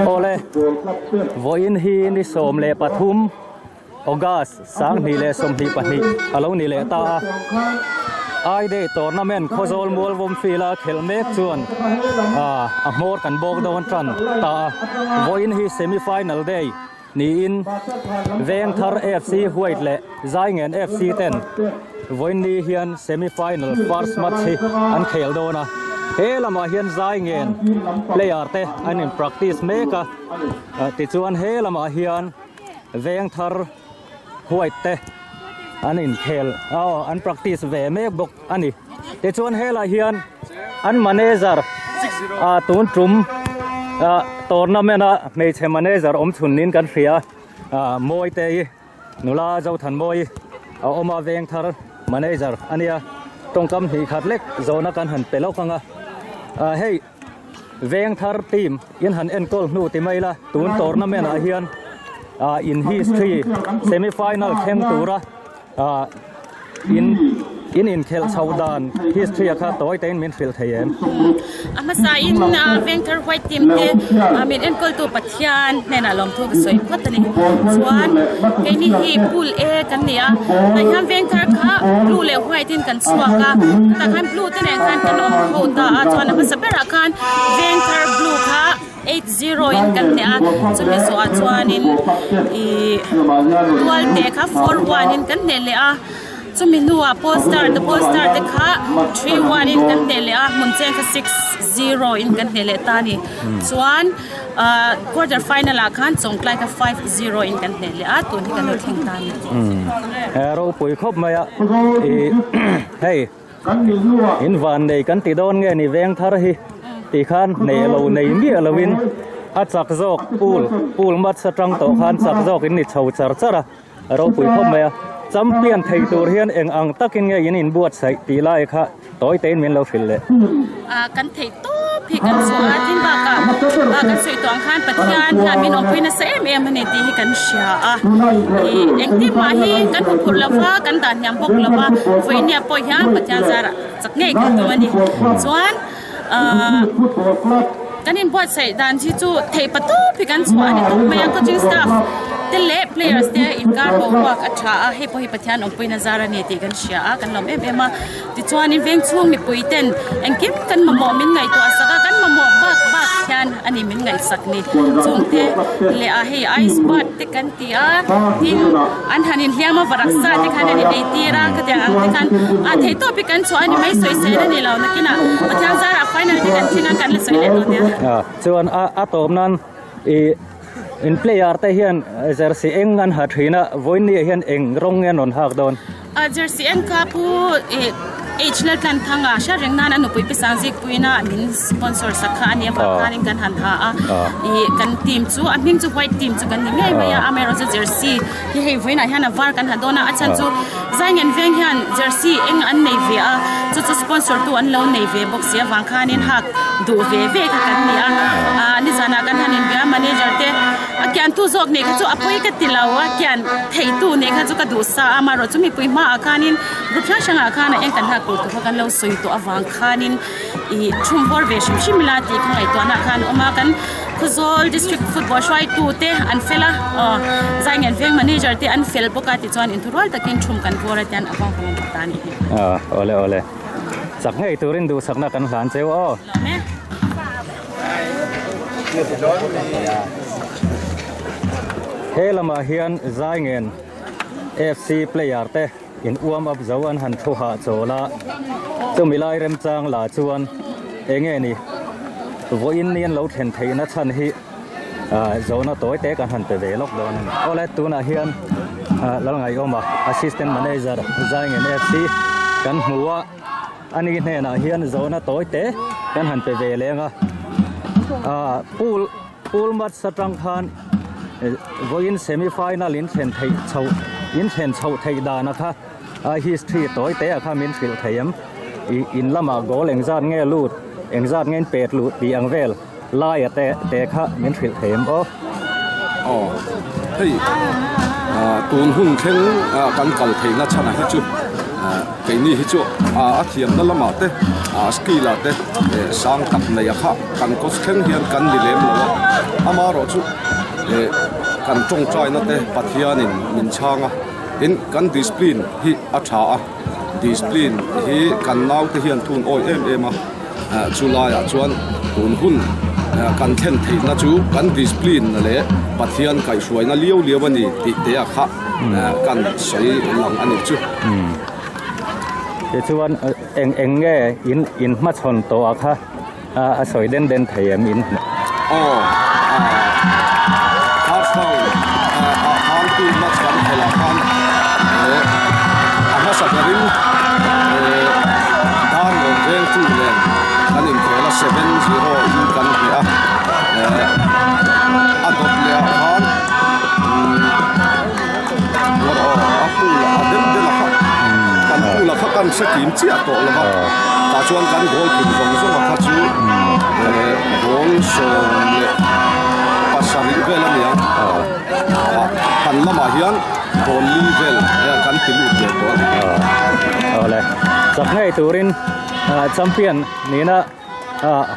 Awle, vawiin hi ni 13 August 2022 a lo ni leh ta a. I Day Tournament Khawzawl Mualvawm Field a khelh mek chuan a hmawr kan bawk dawn tan ta a. Vawiin hi semi final day niin Vengthar FC White leh Zaingen FC ten vawiin ni hian semi final first match hi an khel dawn a. He lamah hian Zaingen player te an in practice mek a. Tichuan he lamah hian Vengthar White te an inkhel aw an practice ve mek bawk a ni. Tichuan helai hian an manager ah tun tum ah tournament a hmeichhe manager awm chhun niin kan hria ah Mawite-i nula Zothanmawii a awm a Vengthar manager a nia tawngkam hnih khat lek zawhna kan han pe lawk ang a ah hei Vengthar team in han enkawl hnu ti mai la tun tournament ah hian ah in history semi final thleng tura ah in in inkhelh chho dan history a kha tawi te in min hrilh thei em. A hmasa in Vengthar white team te min enkawl tu Pathian hnenah lawmthu ka sawi phawt a ni. Chuan keini hi pool A kan ni a, tah hian Vengthar kha blue leh white in kan chhuak a, tah khan blue te nen khan kan awm ho ta a, chuan a hmasa berah khan Vengthar blue kha 8-0 in kan hneh a, chumi zawhah chuanin ih Tualte kha 4-1 in kan hneh leh a, chumi hnuah Polestar te Polestar te kha 3-1 in kan hneh leh a, hmun cheng kha 6-0 in kan hneh leh ta a ni. Chuan ah quarter final ah khan Chawngtlai kha 5-0 in kan hneh leh a, tun hi kan lo thleng ta a ni. Ropui khawp mai a, ih hei. In van nei kan ti dawn nge ni veng thar hi ti khan hneh lo nei miah lo in a chak zawk pool pool match atang tawh khan chak zawk in ni chho char char a a ropui khawp mai a champion thei tur hian eng ang takin nge in inbuatsaih tih lai kha tawi tein min lo hrilh leh. Kan theih tawp hi kan chhuah a tin bakah kan sawi tawh ang khan Pathian hian min awmpui nasa em em a ni tih hi kan hria a ih engtin mah hi kan hmu phurh lova kan dah hniam bawk lova vawinia pawh hian Pathian zarah chak ngei kan tum a ni chuan ahh kan inbuatsaih dan hi chu theih patawp hi kan chhuah a ni tawp mai a coaching staff te leh players te inkar boruak a tha a hei pawh hi Pathian awmpuina zar a ni tih kan hria a kan lawm em em a. Tichuanin vengchhung mipui ten engkim kan mamawh min ngaihtuah sak a, kan mamawh bak bak hian a ni min ngaihsak ni. Chungte leh ah hei ice bath te kan ti a, tin an han inhliam a varaksa te khan an ineitir a, khatiang ang te khan ah theihtawp hi kan chhuah a ni mai sawisel a ni lo nakinah Pathian zarah final te kan thleng a kan la sawi leh dawn nia. Chuan a tawp nan ih in player te hian jersey eng an ha thin a, vawiin hian eng rawng nge an rawn hak dawn? Jersey eng kha pu H Laltlanthanga hriat reng nan a nupui pi Sangzikpuiina min sponsor sak kha a nia vang khanin kan han ha a ih kan team chu a hming chu white team chu kan ni ngei mai a amaherawhchu jersey hi hei vawiinah hian a var kan ha dawn a a chhan chu Zaingen veng hian jersey eng an nei ve a chu chu sponsor tu an lo nei ve bawk si avang khanin hak duh ve ve kha kan ni a ah nizanah kan han inbia manager te A kian tu zawk nih kha chu a pawi ka ti lo a, kian theih tu nih kha chu ka duh sa a, amaherawh chu mipui hmaah khanin group hrang hrangah khan a eng kan hak tur tur kha kan lo sawi tawh avang khanin ih thum bawr ve hrim hrim ila tih kha ngaihtuahna khan a awm a, kan Khawzawl district football hruaitu te an fel a, aw Zaingen veng manager te an fel bawk a tichuan inthurual takin thum kan bawr a tian a vang vang bawk ta a nih hi. Awle awle chak ngei turin duhsakna kan hlan cheu aw. Lawm e. He lamah hian Zaingen FC player te in warm up zo an han thu hah chawl a, chumi lai remchang lah chuan enge ni vawiin ni an lo thlen theihna chhan hi zawhna tawi te kan han pe ve lawk dawn a ni. Awle tunah hian Lalngaihawma Assistant Manager Zaingen FC kan hmu a. A ni hnenah hian zawhna tawi te kan han pe ve leng a, ah pool pool match atang khan vawiin semi final in thlen theih chhoh in thlen chhoh theih dan a kha a history tawi te a kha min hrilh thei em ih in lamah goal engzat nge lut engzat nge in pet luh tih ang vel laia te te kha min hrilh thei em aw. Aw hei ah tun hun thleng ah kan kal theihna chhanah hi chu. Keini hi chu a thiamna lamah te, a skill ah te sang tak nei a kha kan coach thleng hian kan ni lem lo a, amaherawh chu kan tawngtaina te Pathianin min chhang a, tin kan discipline hi a tha a, discipline hi kan naute hian thun awi em em a, chu laiah chuan tun hun kan thlen theihna chu kan discipline leh Pathian kaihhruaina liau liau a ni tih te a kha. Kan sawi lang a nih chu. Tichuan eng eng nge in in hmachhawn tawh a kha a sawi den den thei em in hmuh? Aw first round ah khan tu match kan khelh ah khan a hmasa berin dar lawm veng tu nen kan inkhel a 7-0 in kan hneh a a dawt leh ah khan Kan pool a kha kan hre kim chiah tawh lo va, tah chuan kan goal thun zawng zawng a kha chu goal 17 vel a ni ang. Kan lamah hian goal li vel kan ti lut ve tawh a ni. Awle, chak ngei turin champion nihna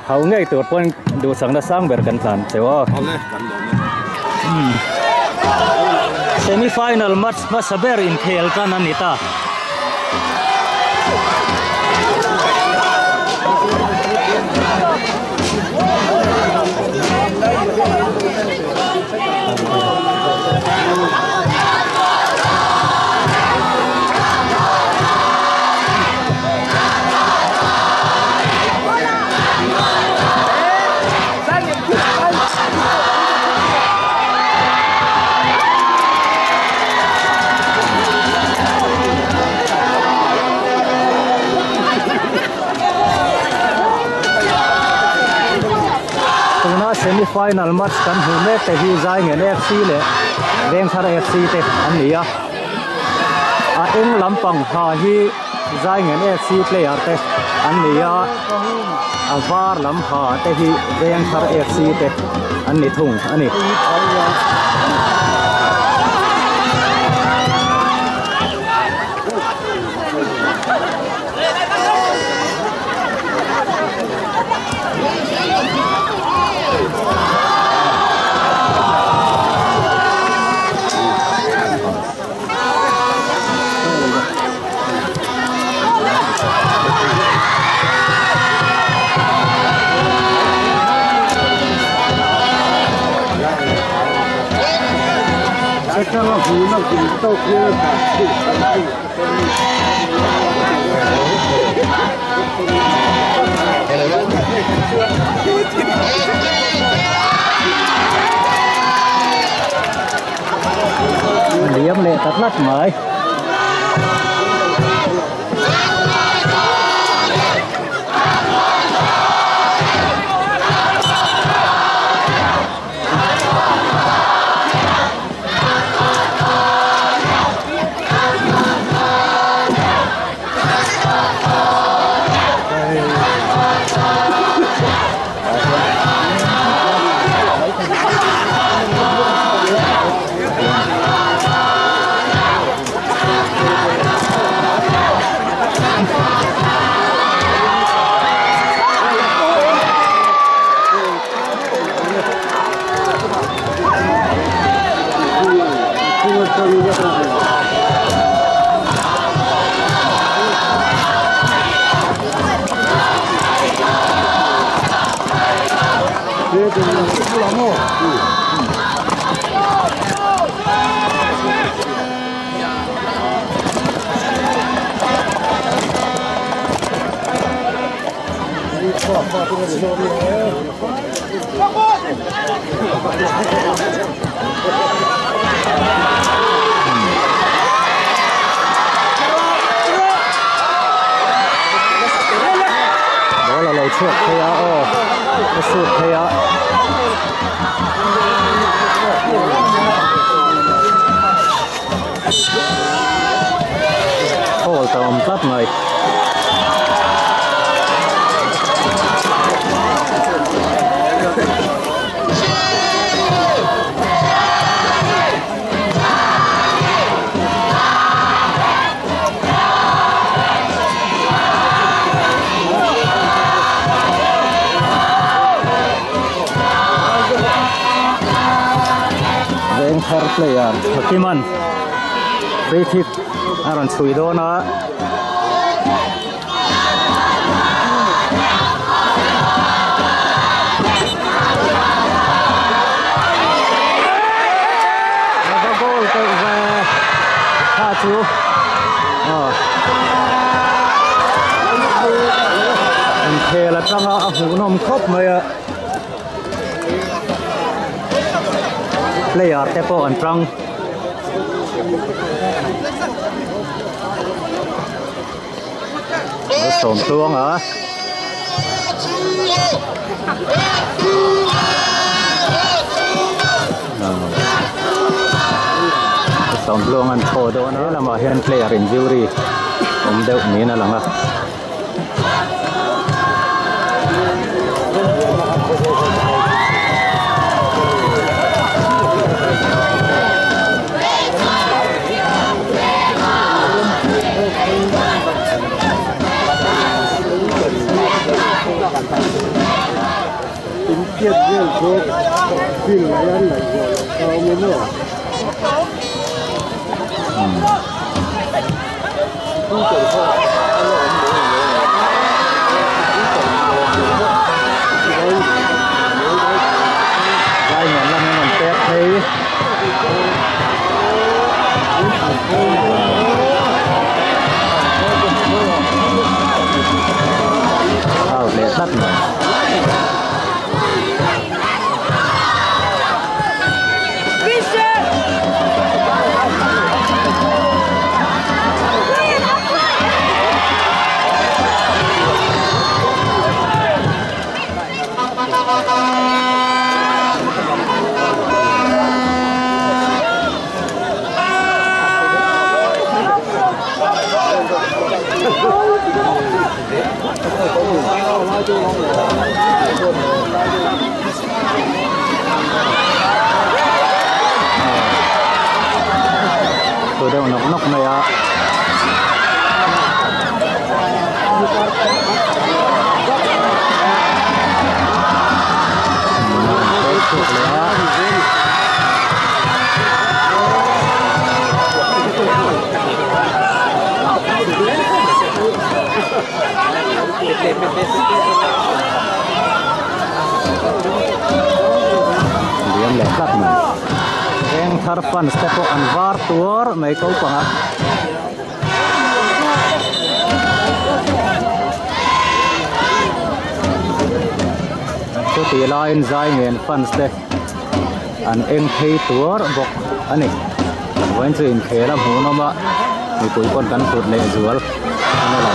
Hau ngei tur pawn duhsakna sang ber kan tlan cheu a. Awle, kan lawm e. Semi final match hmasa ber inkhel tan a ni ta. Tuna semi final match kan hmuh mek te hi Zaingen FC leh Vengthar FC te an ni a. A eng lampang ha hi Zaingen FC player te an ni a, a var lam ha te hi Vengthar FC te an ni thung a ni. Liam leh ta tlat mai. Ball a lo chhuak phei a aw a shoot phei a. Foul ta awm tlat mai. Vengthar player Thakiman free kick a rawn chhui dawn a. Ava goal teuh ve kha chu aw inkhel atanga a hmuhnawm khawp mai a player te pawh an tang. Sawmtluang a. Sawmtluang an thaw dawn a lamah hian player injury awm deuh niin a lang a. Vai nen lamin an pek phei. Out leh tlat mai. Thu deuh nawk nawk mai a. Liam leh tlat mai. Vengthar fans te pawh an var tuar mai ko pangah. Chutih laiin zai ngen fans te an eng phei tuar bawk a ni. Vawiin chu inkhel a hmuhnawm a, mipui pawn kan hlut leh zual a ni lo.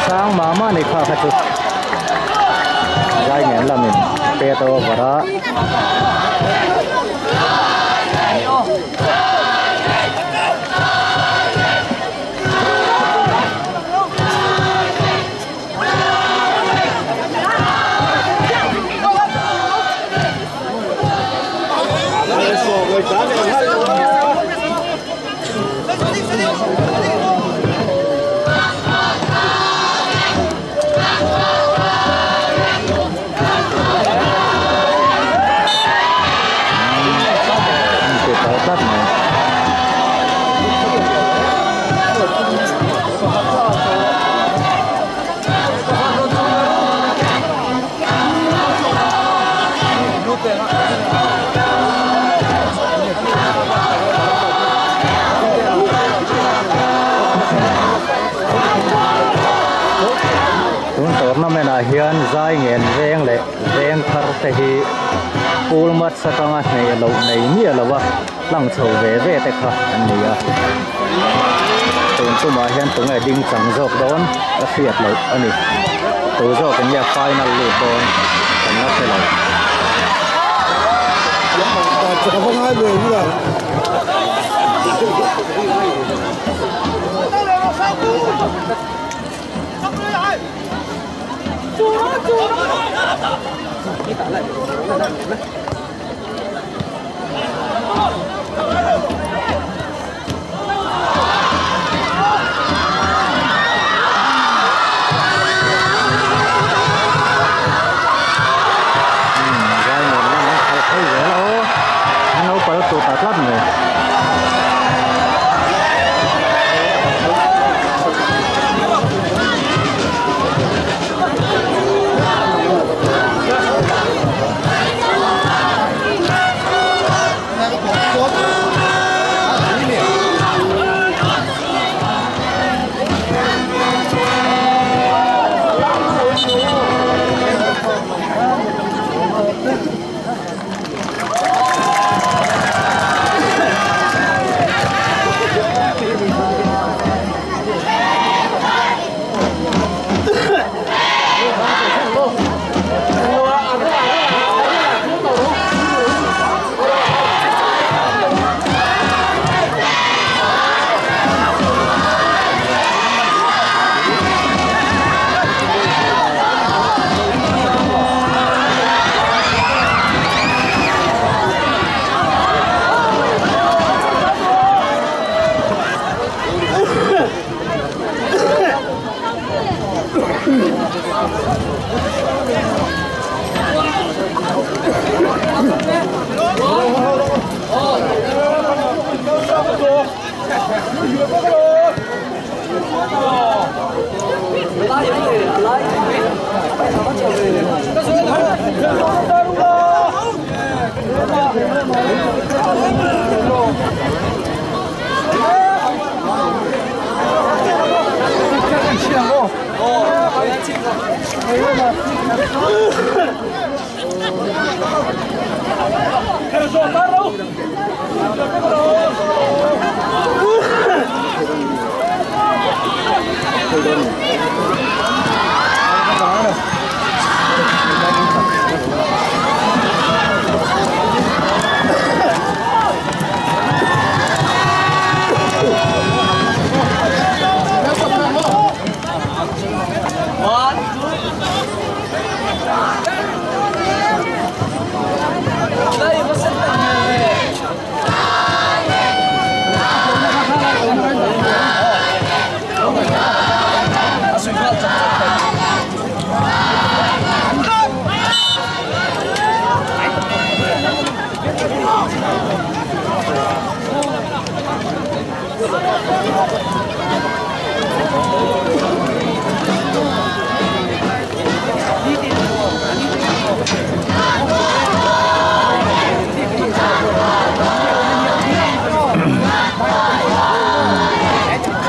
Sang mah mah ni kha kha chu zai ngen lamin pet over a. Tun tournament ah hian zai ngen veng leh veng thar te hi pool match atanga hneh loh nei miah lo a hlang chho ve ve te kha an ni a. Tun tumah hian tunge ding chang zawk dawn ka hriat loh a ni. Tu zawk in nge final lut dawn kan la hre lo.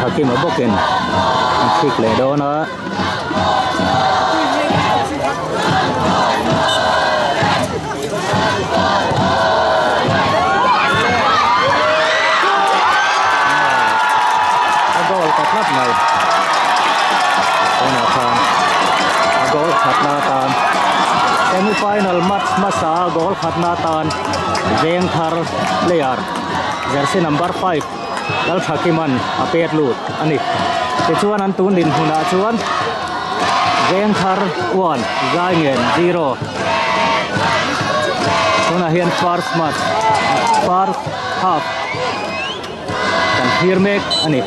Thakima bawkin an thik leh dawn a. A goal ta tlat mai tunah khan a goal khatna atan semi final match hmasa goal khatna atan Vengthar player jersey number 5 Lalthakiman a pet lut a ni tichuan an tun dinhmunah chuan Vengthar 1 Zaingen 0 tunah hian first match first half kan thlir mek a ni.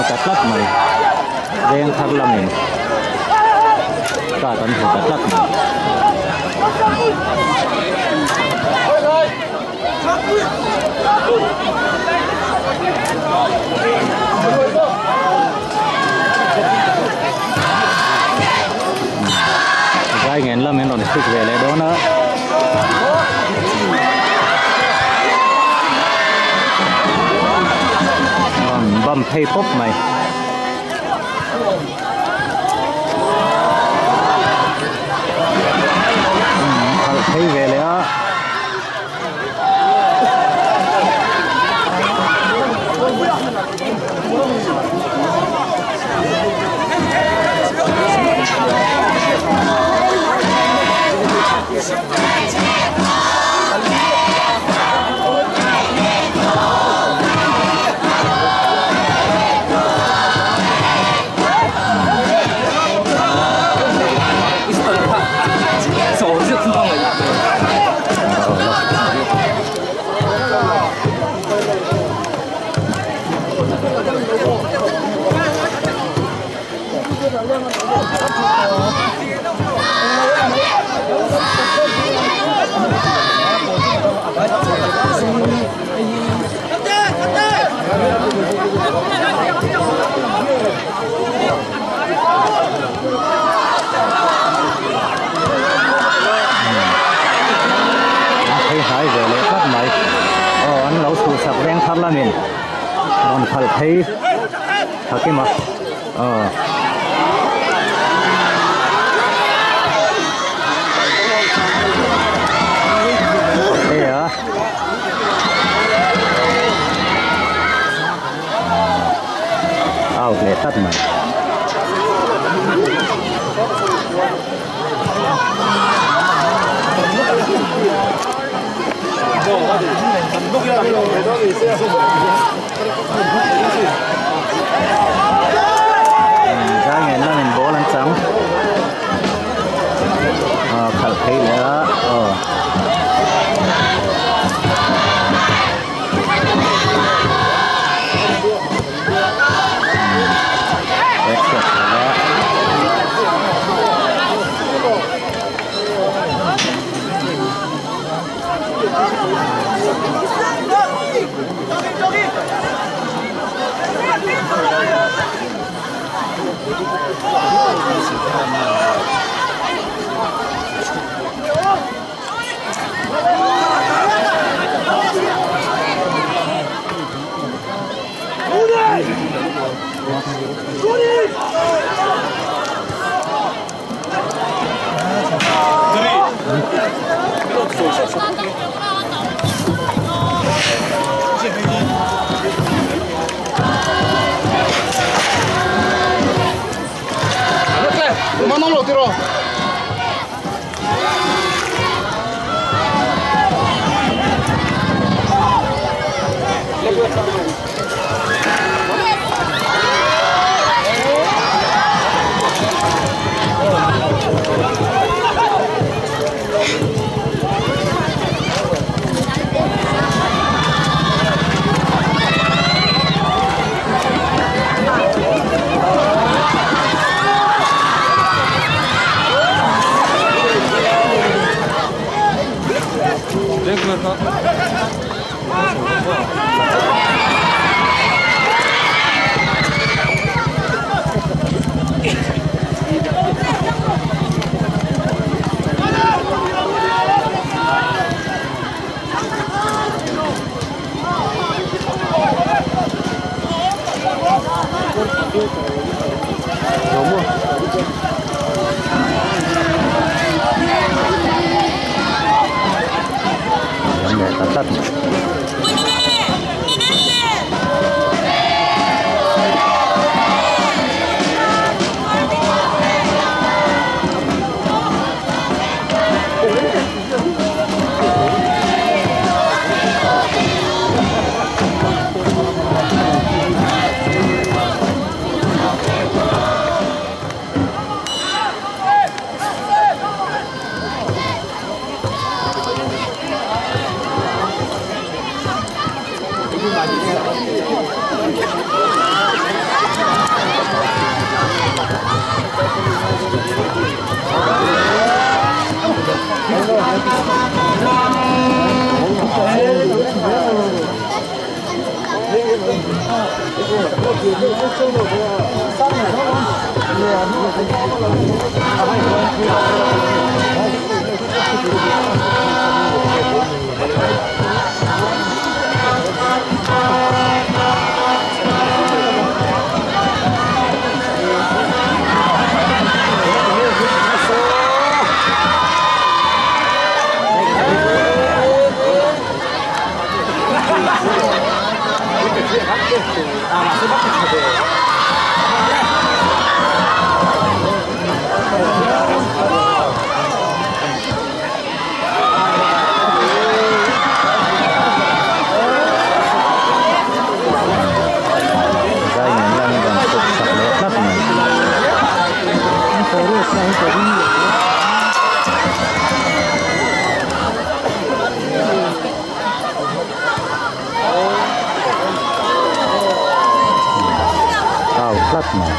ta tlat mai veng thar lamin card an hmu ta tlat mai. Vai ngen lamin rawn hruk ve leh dawn a. Rawn bam phei pawp mai. Khalh phei ve leh a. Phei hnai ve leh tlat mai aw an lo chhuhsak veng thar lamin rawn khalh phei thakim a aw. Hei a. Out leh tlat mai. Zai ngen lamin ball an chang. Khalh phei leh a aw. Au tlat mai.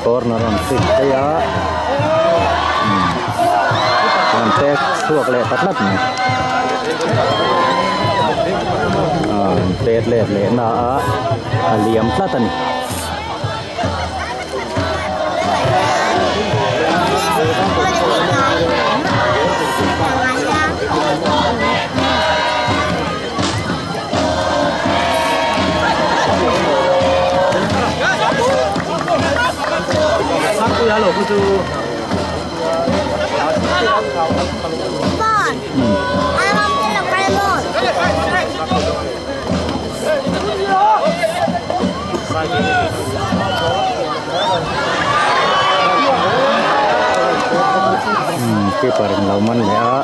Corner an fit phei a an pek chhuak leh ta tlat mai an pet let leh na a a liam tlat a ni. Keeper in lo man leh a.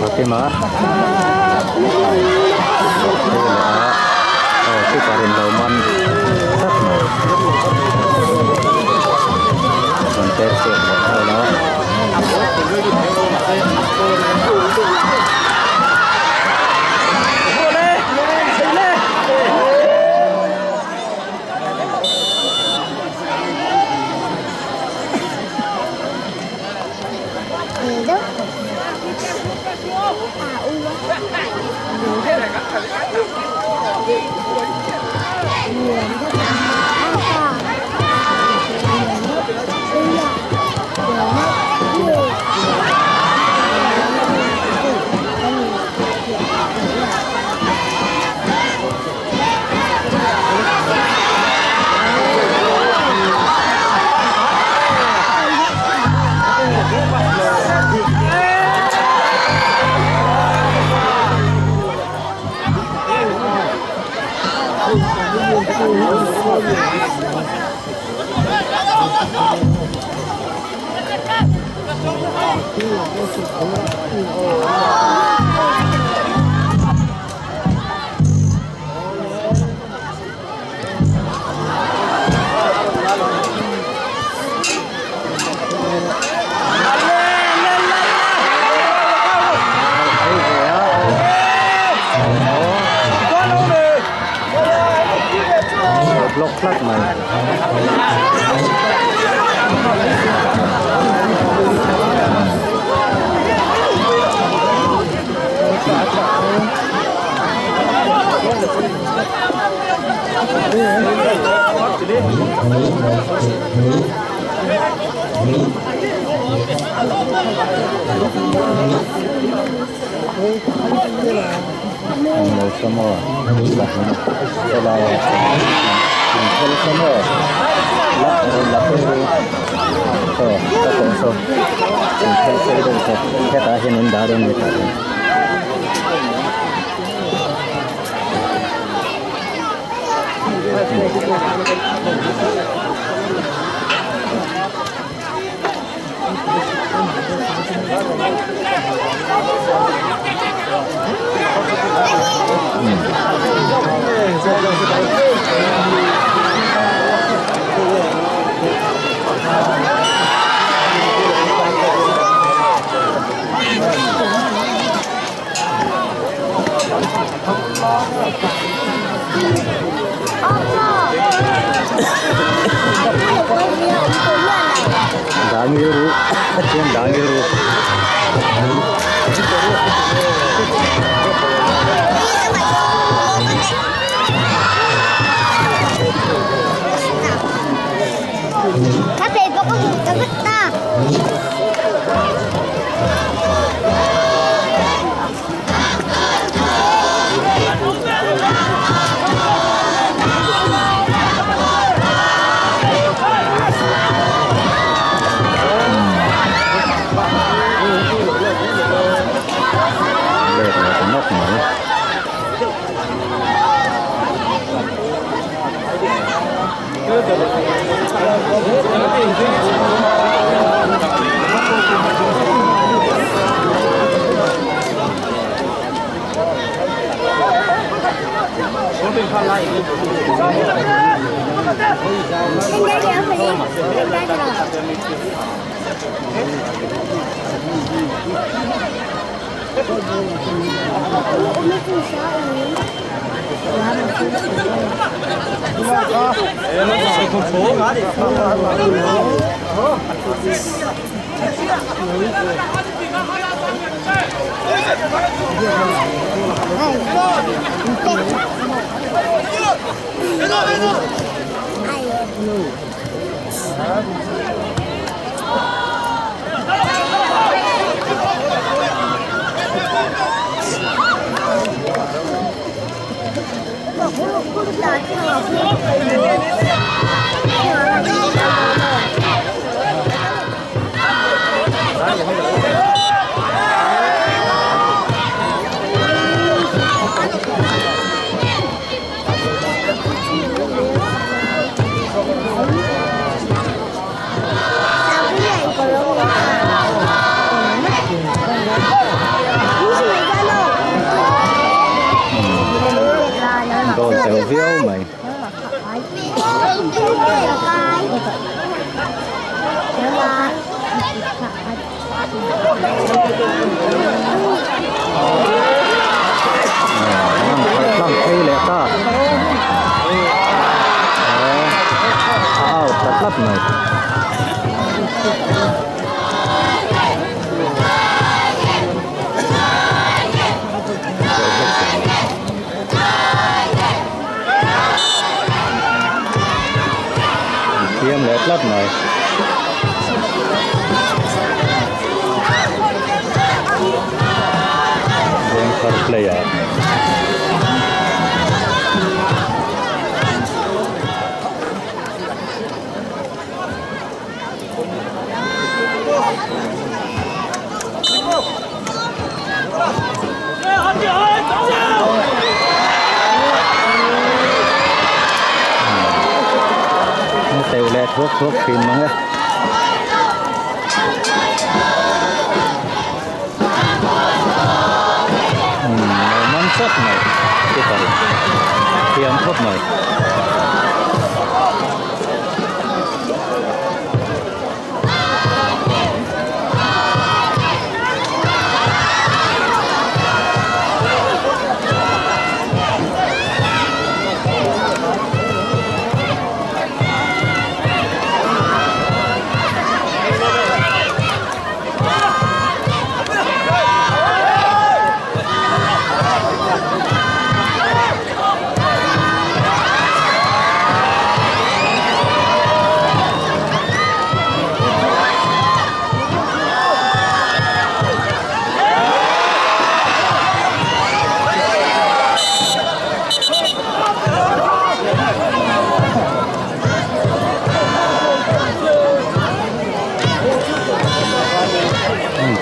Fatima hei leh a aw keeper in lo man tlat mai. pek chhuak leh nghal a. Block tlat mai. Hetah hian in dah dawn a ni tah hian. Dangil ru chuan dangil ru. Let leh ta nawk mai. An khalh tlang phei leh ta. A out ta tlat mai. Thiam leh tlat mai. Vengthar player. Teuh leh thuak thuak thin mang e. Umm lo man chawt mai keeper thiam khawp mai.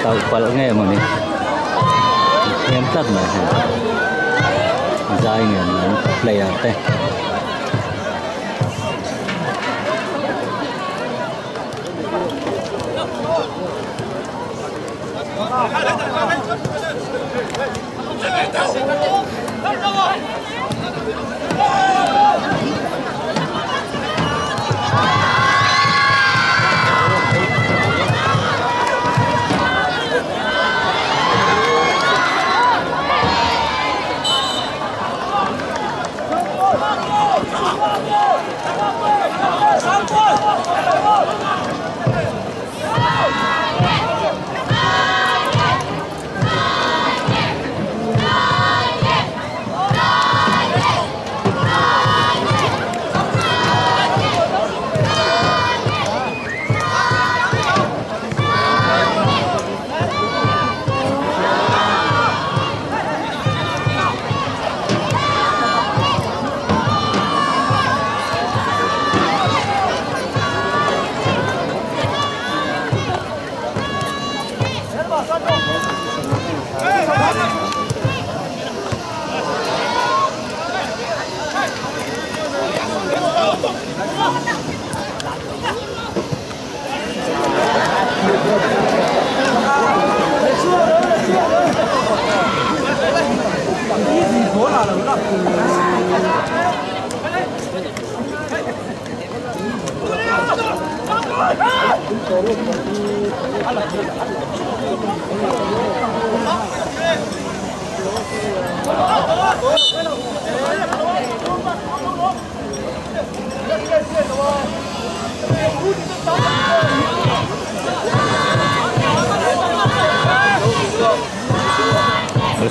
Tauh palh nge mawni thiam tlat mai hei zai ngen an player te.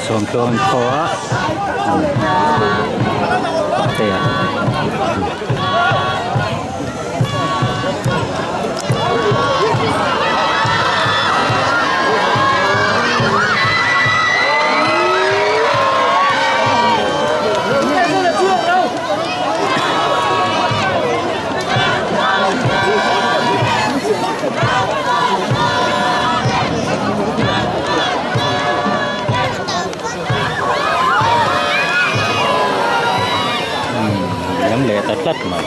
Sawmtawng khaw a te a. Umm leh ta tlat mai.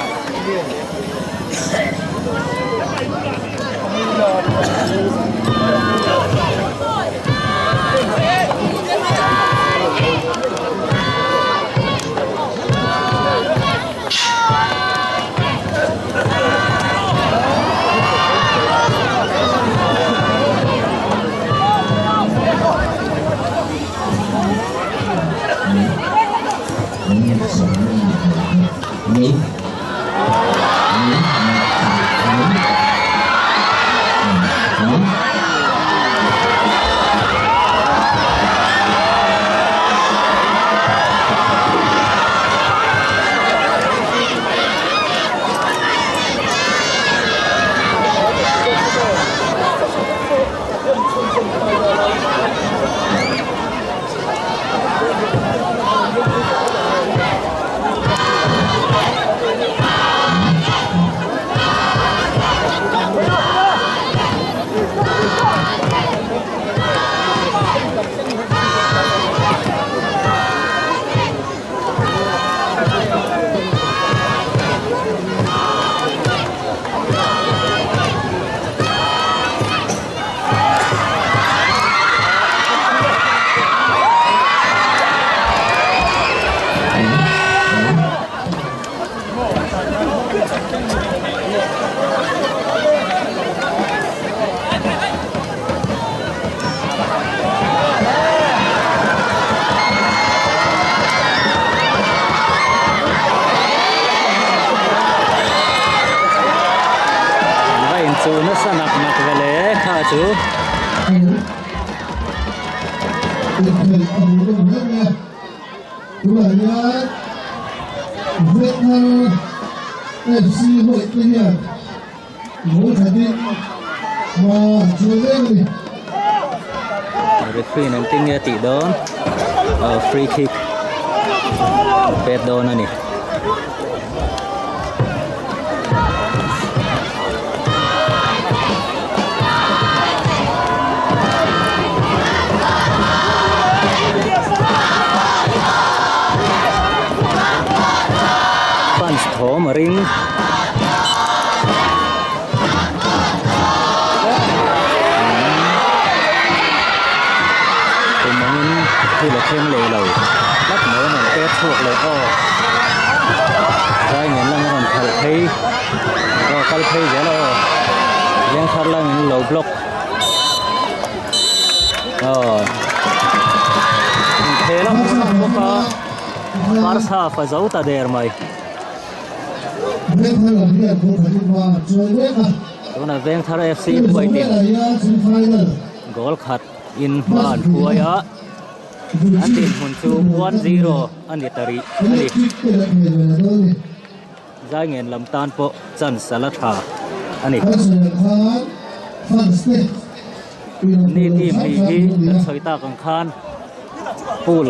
Va in chu nasa nak nak ve le kha chu. Referee in engtin nge a tih dawn aw free kick pet dawn a ni. Fans thawm a ring. Tum angin thil a thleng leh lo tlat mai a rawn pek chhuak leh aw zai ngen lam a rawn khalh phei aw kal phei zel aw leng thar lamin lo block aw inkhel a hmuhnawm bawk a Barca fa zo ta der mai. Tunah Vengthar FC pawhin goal khat in hma an hruai a, an dinhmun chu 1-0 a ni ta rih a ni. Zaingen lam tan pawh chance a la tha a ni. Ni team hnih hi kan sawi tak ang khan pool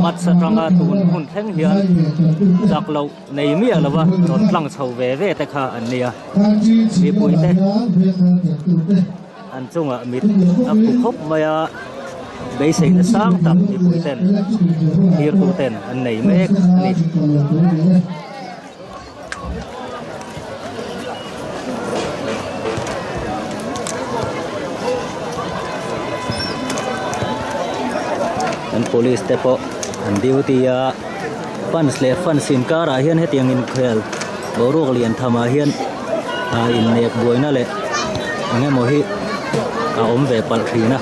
match atanga tun hun thleng hian chak loh nei miah lova rawn tlang chho ve ve te kha an nia. Mipui te an chungah mit a phu khawp mai a, beiseina sang tak mipui ten thirtu ten an nei mek a ni. An police te pawh an duty a fans leh fans inkarah hian hetiang inkhel boruak lian thamah hian ah innek buaina leh eng emaw hi a awm ve palh thin a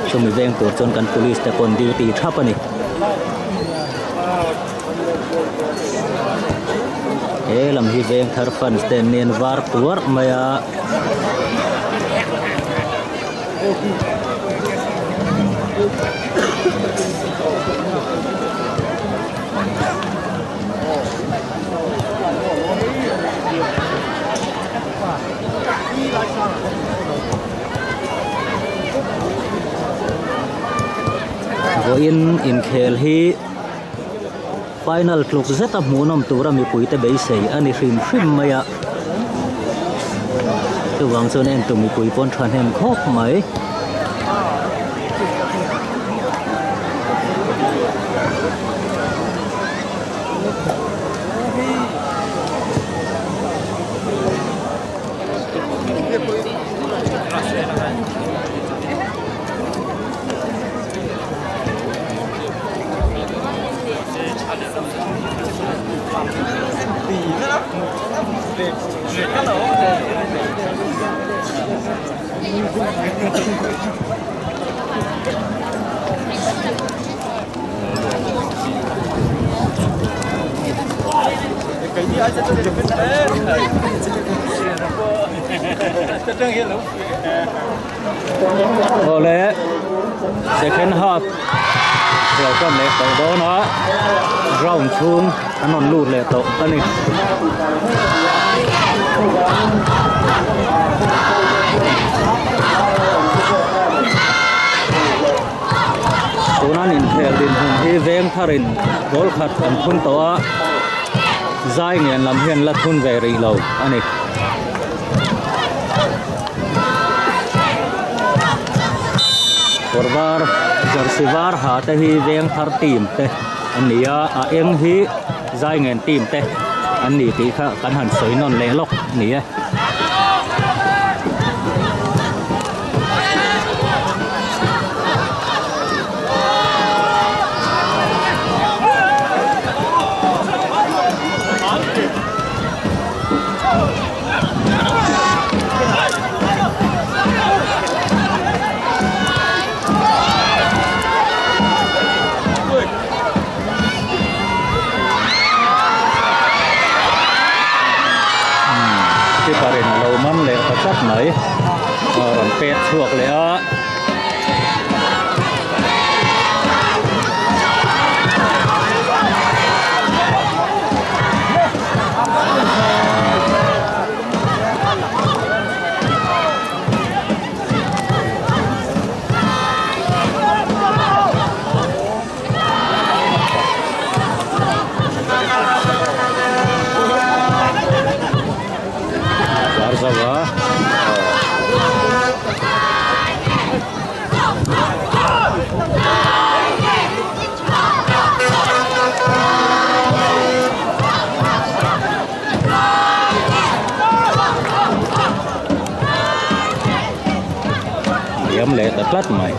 chumi veng tur chuan kan police te pawh an duty thap a ni. He lam hi veng thar fans te an nen var tuarh mai a. Vawiin inkhel hi Final tluk zeta hmuhnawm tura mipuite beisei a ni hrim hrim mai a, chuvang chuan entu mipui pawn thahnem khawp mai. Awle second half khel tan leh tawh dawn a ground chhung an rawn lut leh tawh a ni. Tuna an inkhel dinhmun hi veng tharin goal khat an thun tawh a, zai ngen lam hian la thun ve rih lo a ni. Kawr var jersey var ha te hi veng thar team te an ni a, a eng hi zai ngen team te an ni tih kha kan han sawi nawn leh lawk a ni e. Keeper in a lo man leh ta tlat mai a rawn pek chhuak leh a. Liam leh ta tlat mai.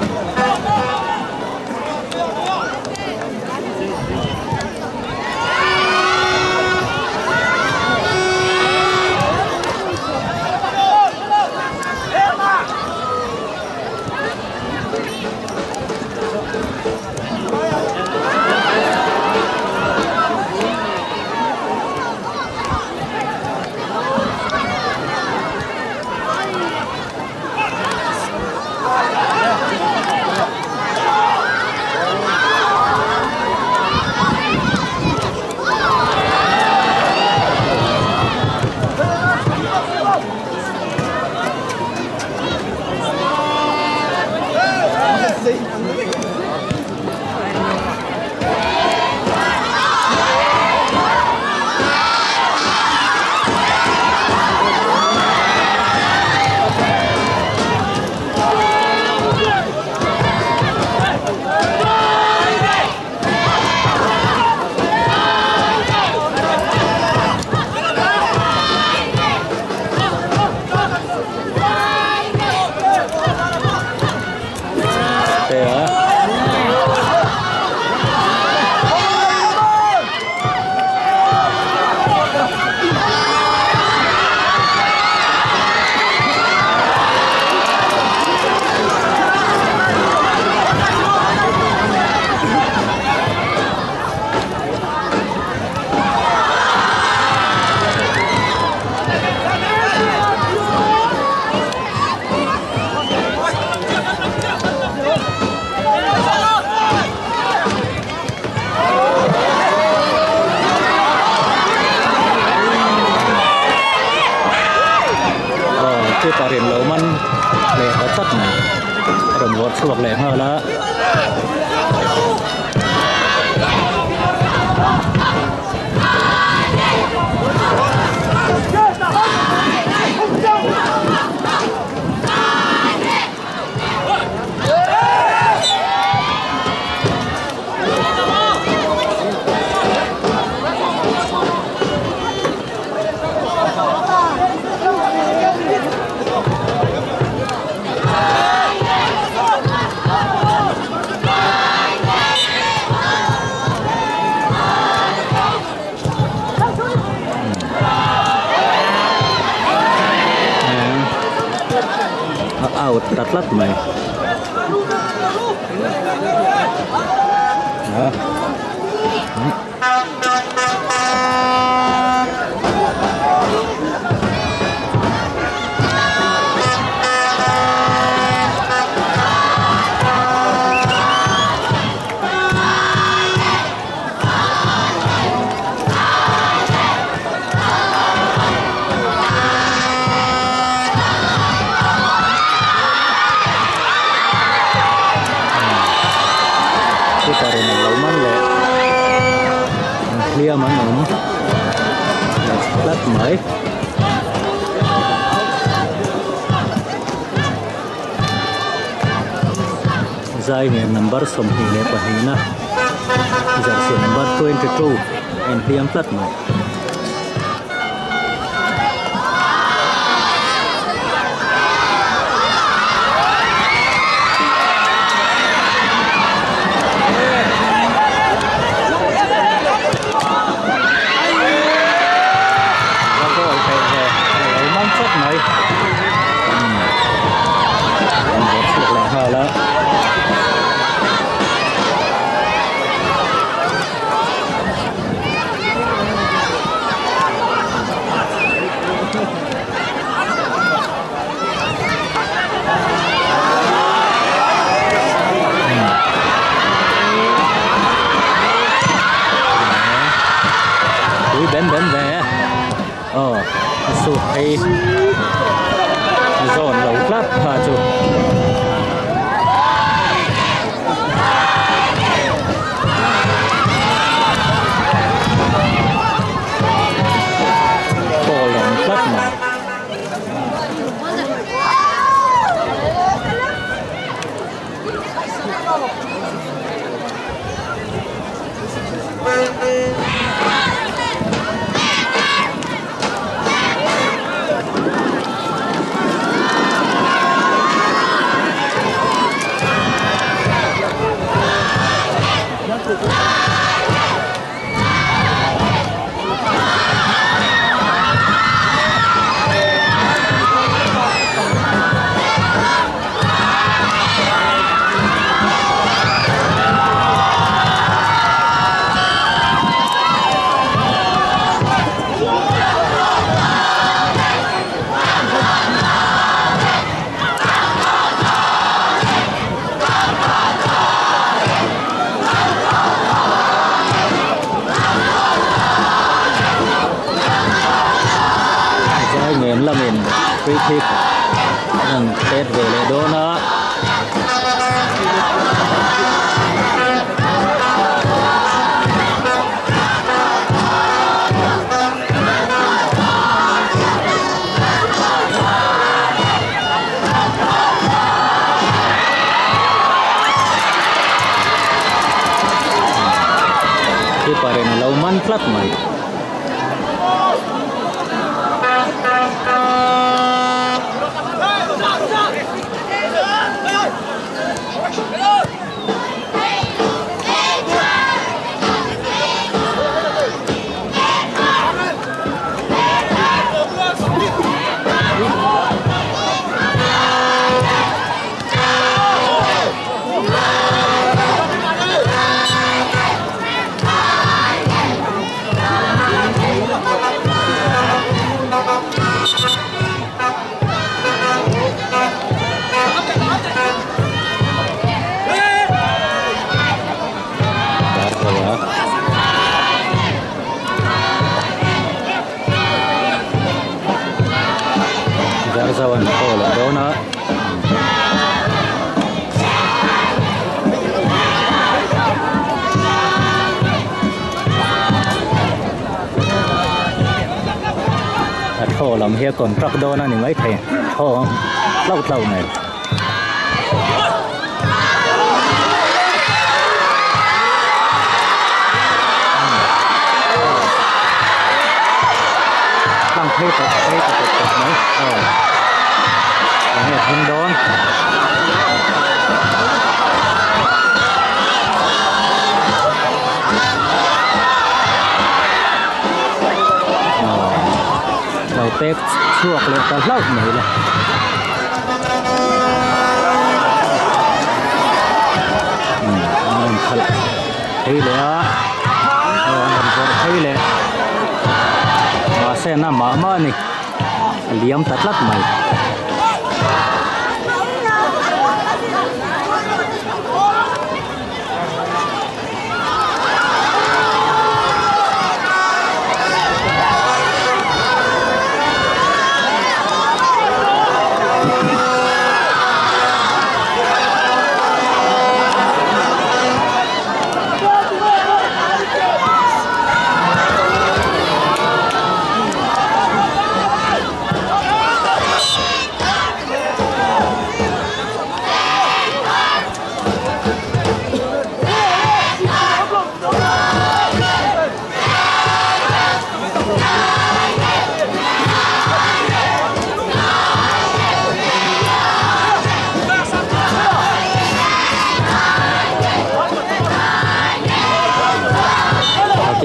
Keeper in lo man leh ta tlat mai a rawn vawrh chhuak leh nghal a. A out ta tlat mai. Inhliam an awm tlat mai. Zai nen number 22 na jersey number 22 inhliam tlat mai. Tui ben ben ve aw a sut phei zawn lo tlat kha chu. Pawl awm tlat mai. Zai ngen lamin free kick an pet ve leh dawn a. Keeper in a lo man tlat mai. Darzo an call a dawn a. A thaw lam hi a contract dawn a ni maithei thaw tlauh tlauh mai. Tlang phei tawh phei ta tawp tawp mai aw enge a thleng dawn. Aw lo pek chhuak leh ta hlauh mai le. An rawn khalh phei leh a aw an rawn vawrh phei leh mahse na mah mah a ni a liam ta tlat mai.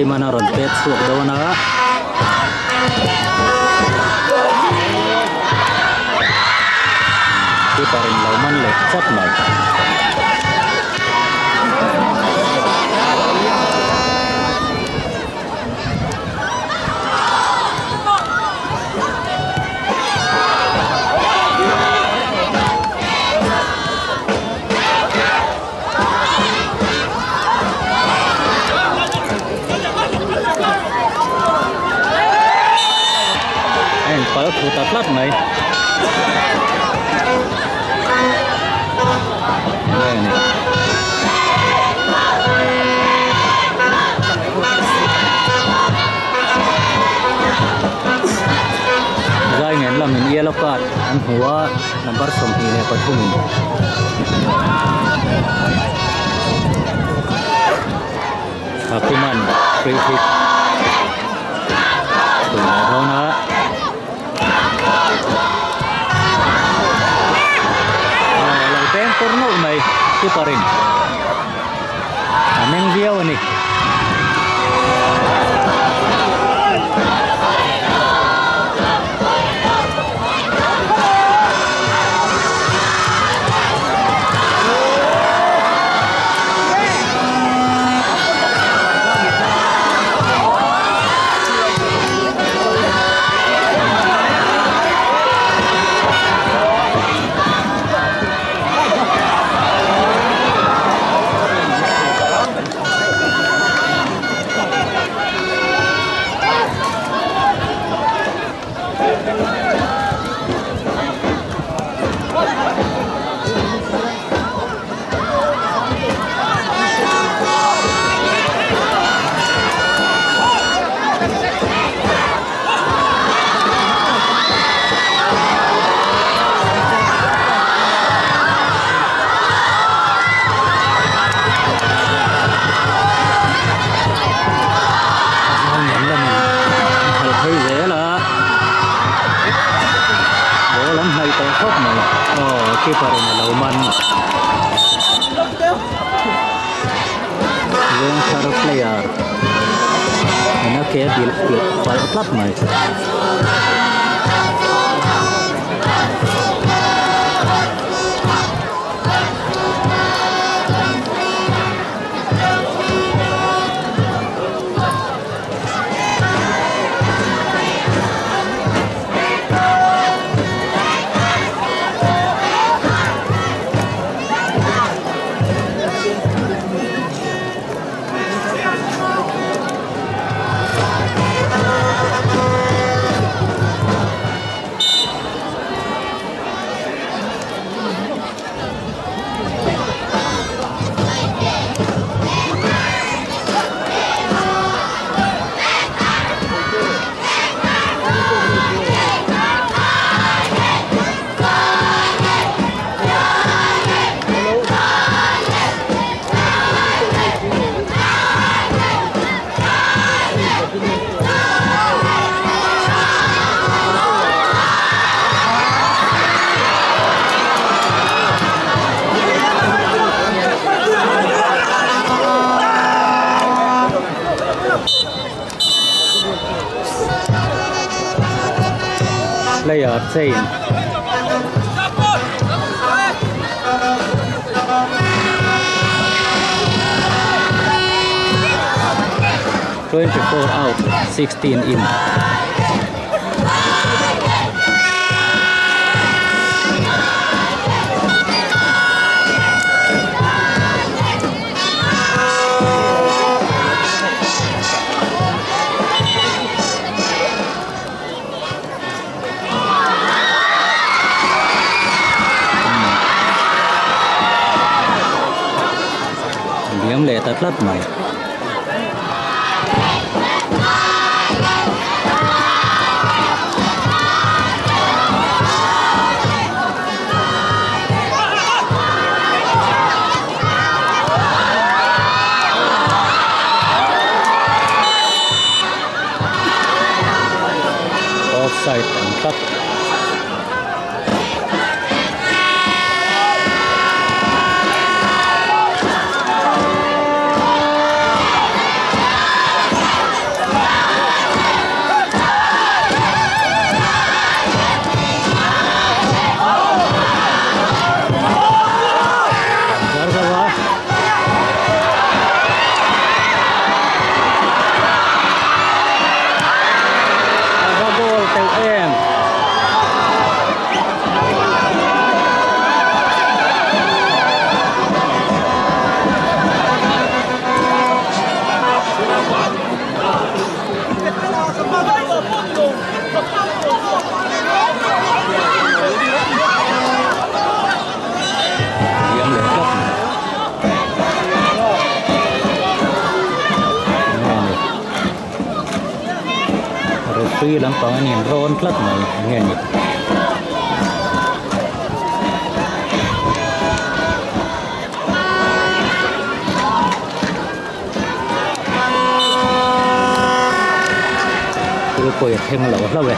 Thakiman a rawn pet chhuak dawn a. Keeper in lo man leh chat mai. A inpal thu ta tlat mai. Enge a nih? Zai ngen lamin yellow card an hmu a number 23 in. Thakuman free kick chhun leh dawn a. Aw lo beng pawr nawlh mai keeper in a meng viau a ni. Khalh phei zel a ball an hnaih tawh khawp mai aw keeper in alo man Vengthar player in a ke bilh pilh palh tlat mai. Player change. 24 out, 16 in. Liam leh ta tlat mai. Offside ang tlat. Referee lampang an inrawn tlat mai nge ni. Thil pawi a thleng lo hlauh e.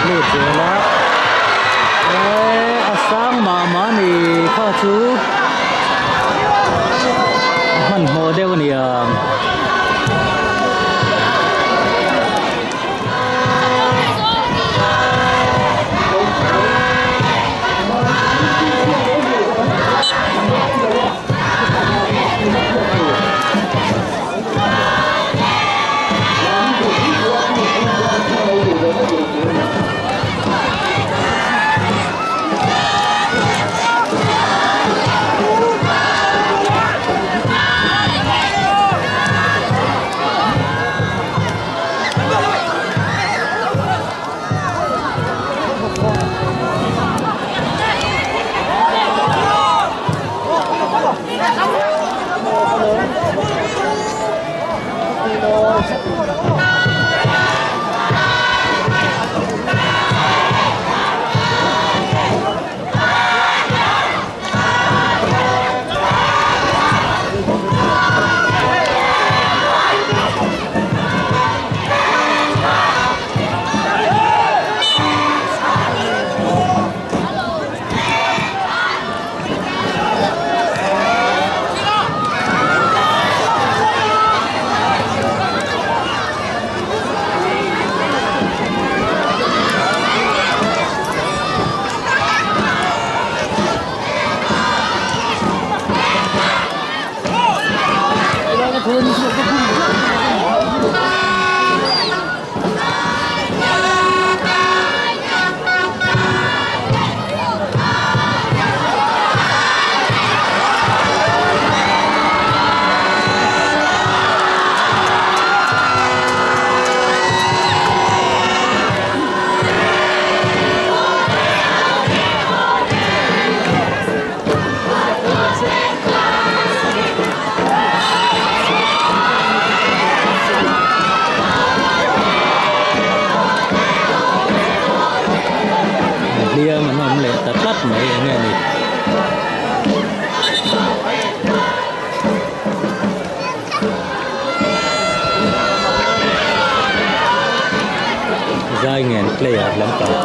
Lut zel a eh a sang mah mah a ni kha chu a hmanhmawh deuh a ni ang. Hliam an awm leh ta tlat mai eng nge ni. Zai ngen player lampang.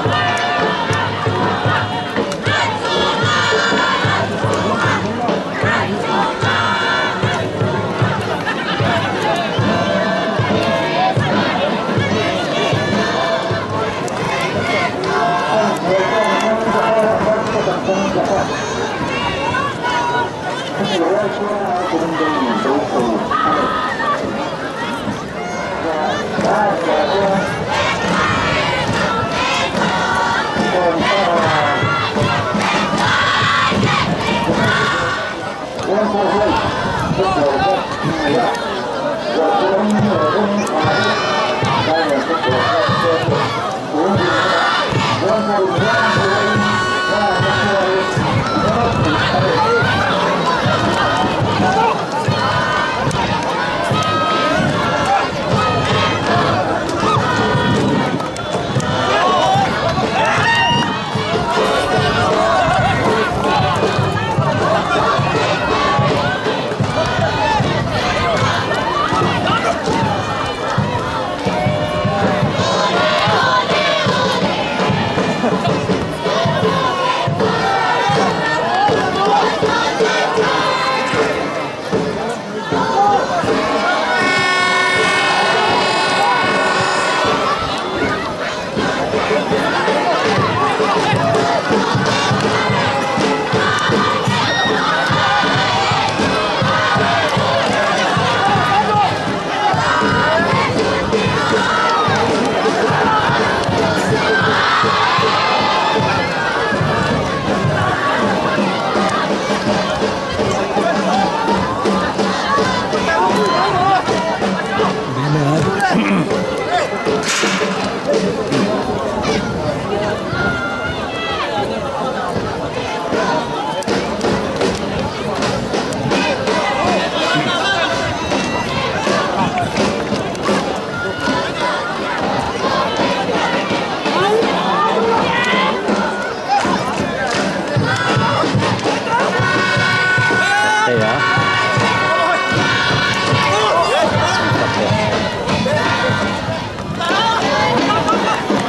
Puia.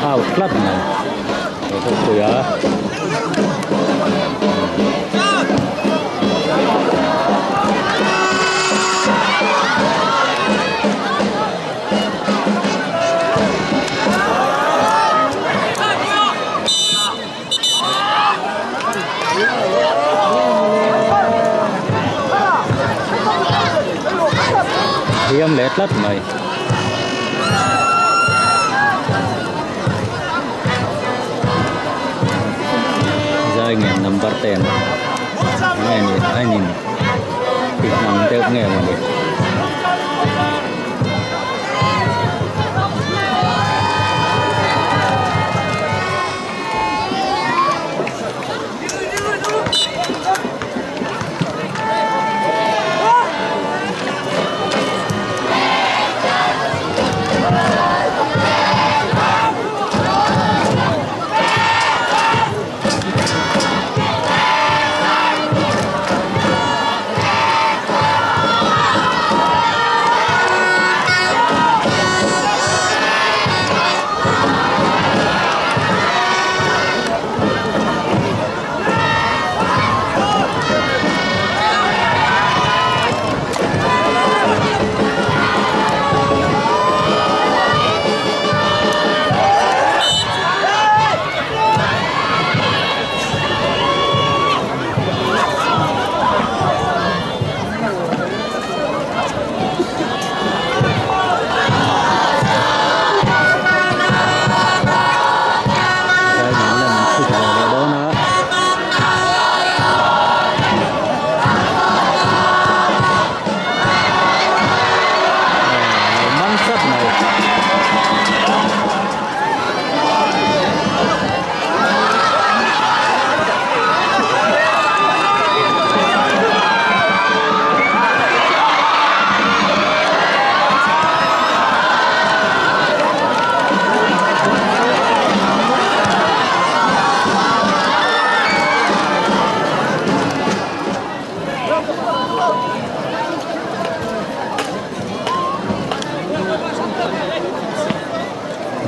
Out tlat mai. Puia. Thiam leh tlat mai. Zai ngen number 10 nge ni a nin tih ang deuh nge mawni.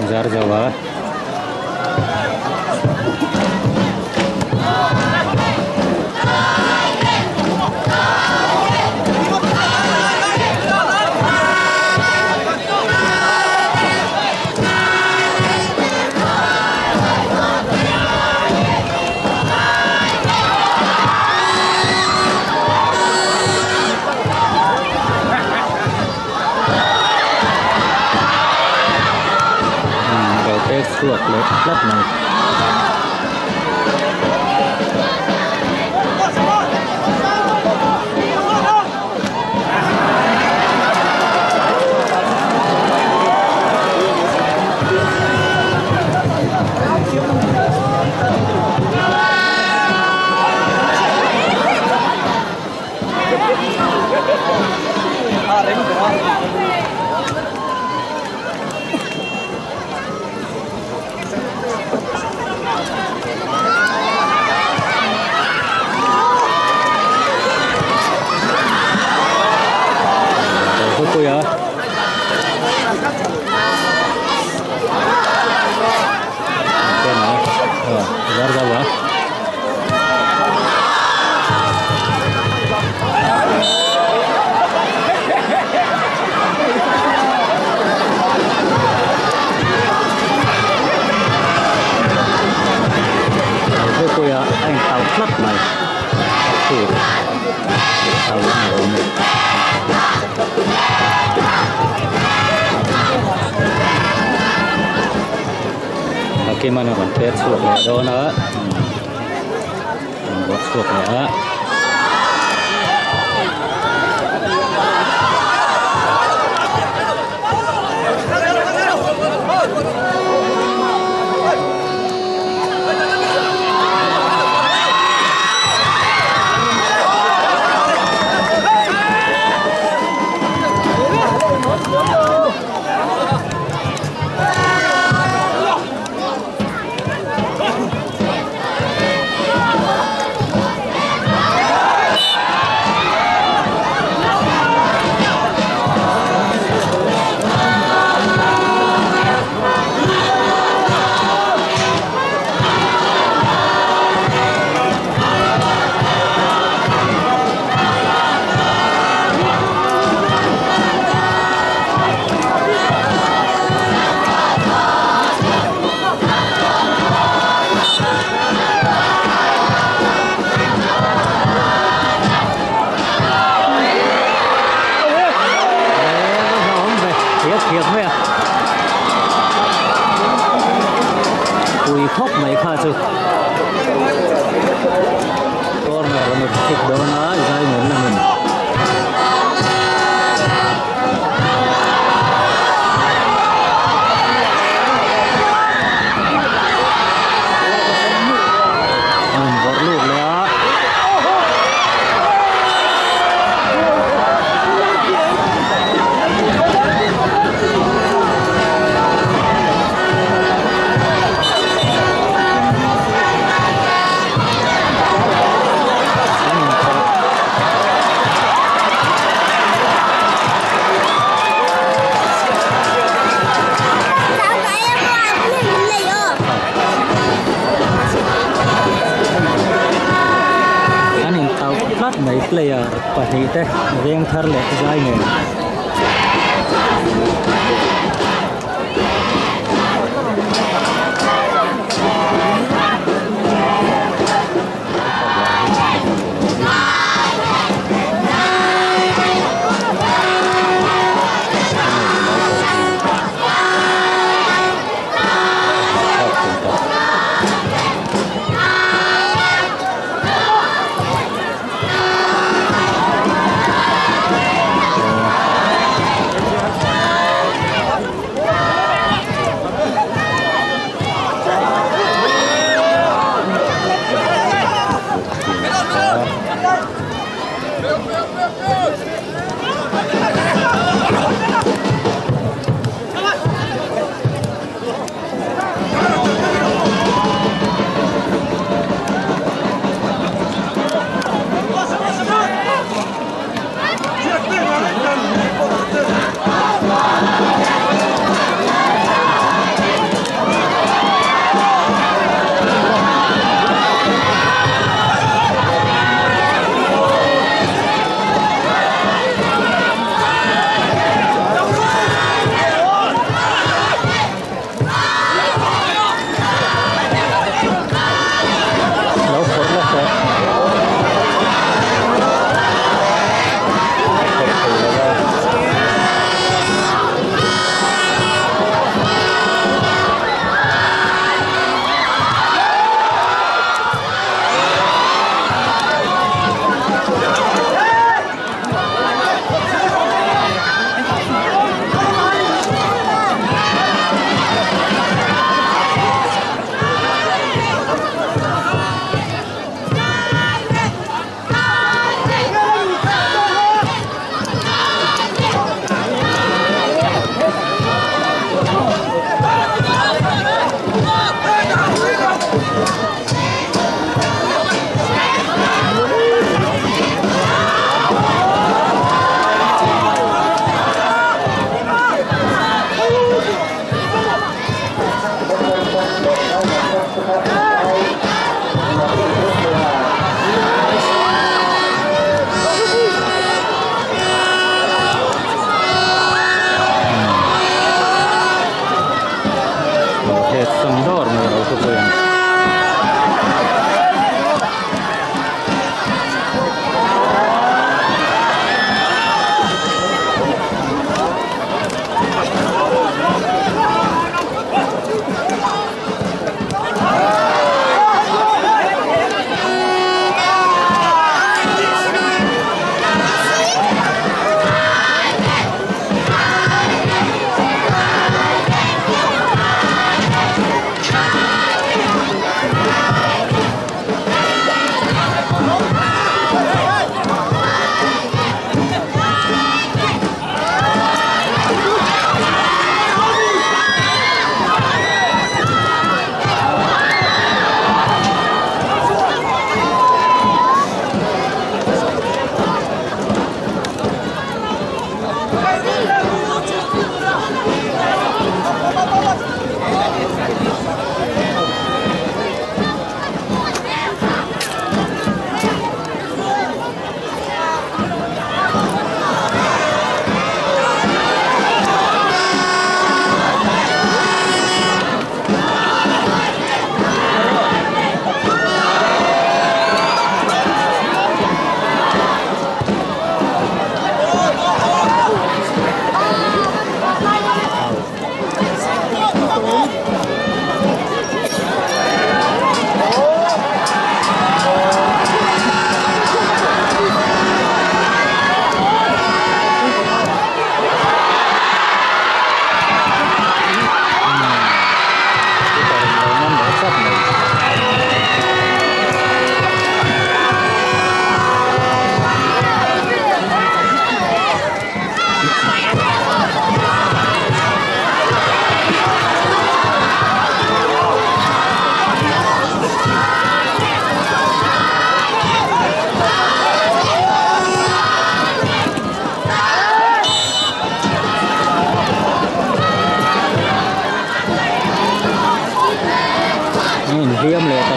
Zar zo a. Lo pek chhuak leh tlat mai. Puia. Zar zau a. Puia a intauh tlat mai. A phut tauh a ni awm e. Hakiman a rawn pek chhuak leh dawn a rawn bawk chhuak leh a. mai kha chu. Corner an kick dawn a zai ngei lamin. A invawrh lut leh a. An intauh tlat mai player pahnih te veng thar leh zai nen.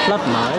tlat mai.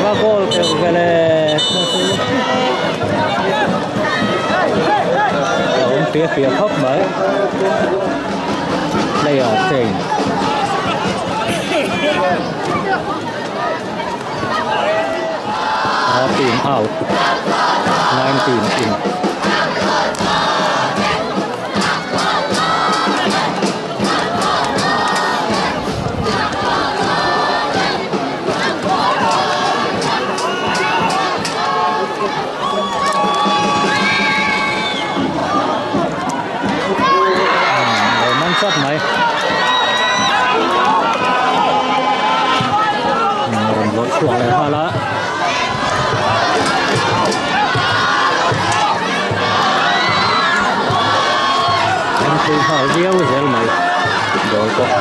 Va goal keuh vele a awm fia fia khawp mai player change. Team out 19 in. Lo man chat mai. Rawn lawih chhuak leh nghal a. En pui nghal viau zel mai ball pawh.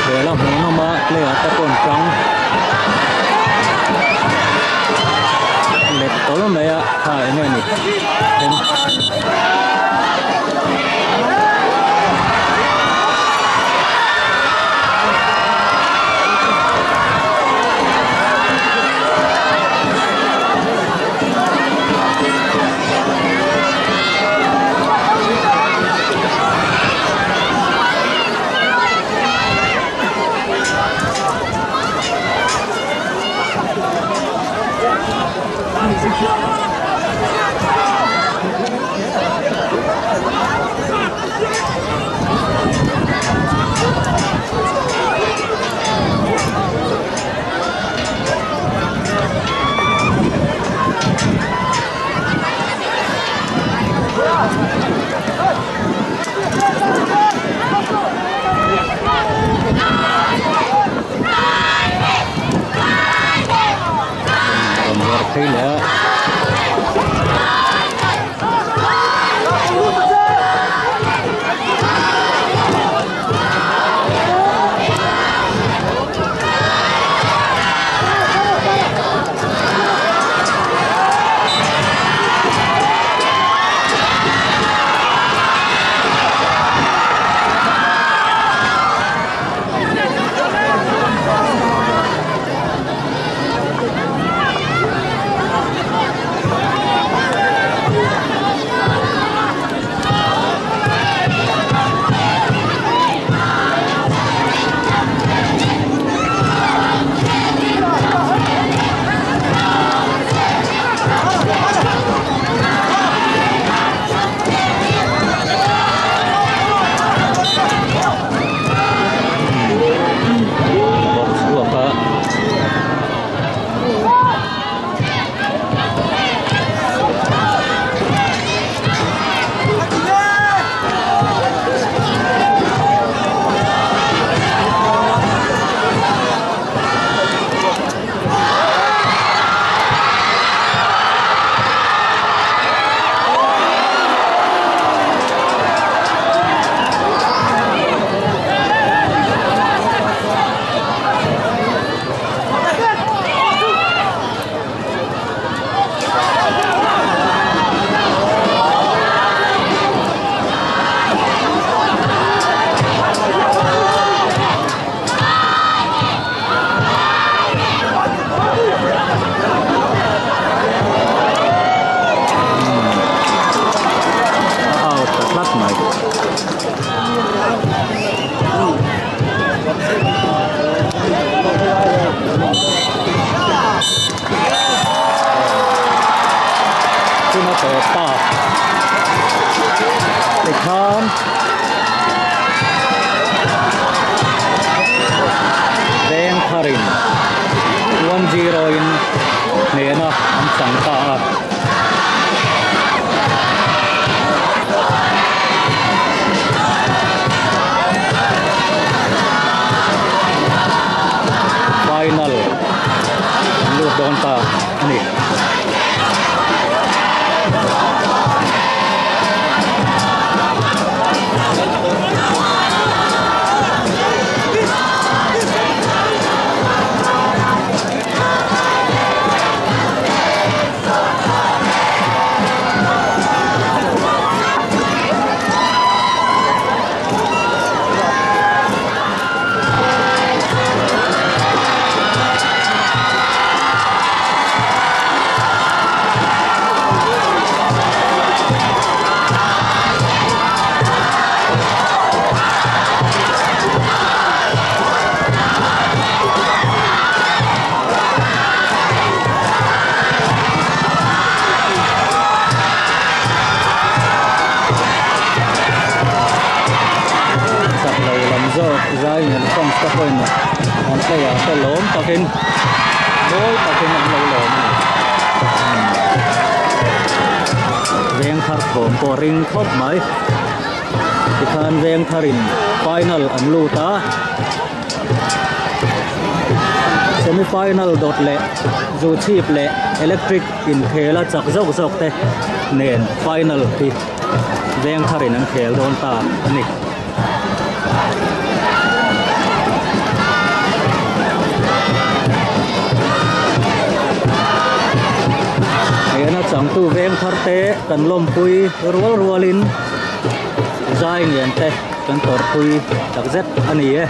He la hmuh nawm a player te pawh an tang let tawl mai a kha eng nge ni then. 0 in hnehna an chang ta a. Final an lut dawn ta a ni. Chak lo lam zawk zai in an fans te pawhin an player te lawm takin mawi takin an lo lawm a ni. Veng thar thawm pawh ring khawp mai. Tikhan veng tharin final an lut a. Semi final dawt leh zu chhip leh electric inkhel a chak zawk zawk te nen final hi veng tharin an khel dawn ta a ni. Hena changtu veng thar te kan lawmpui rual rualin zai ngen te kan tawrhpui takzet a ni e.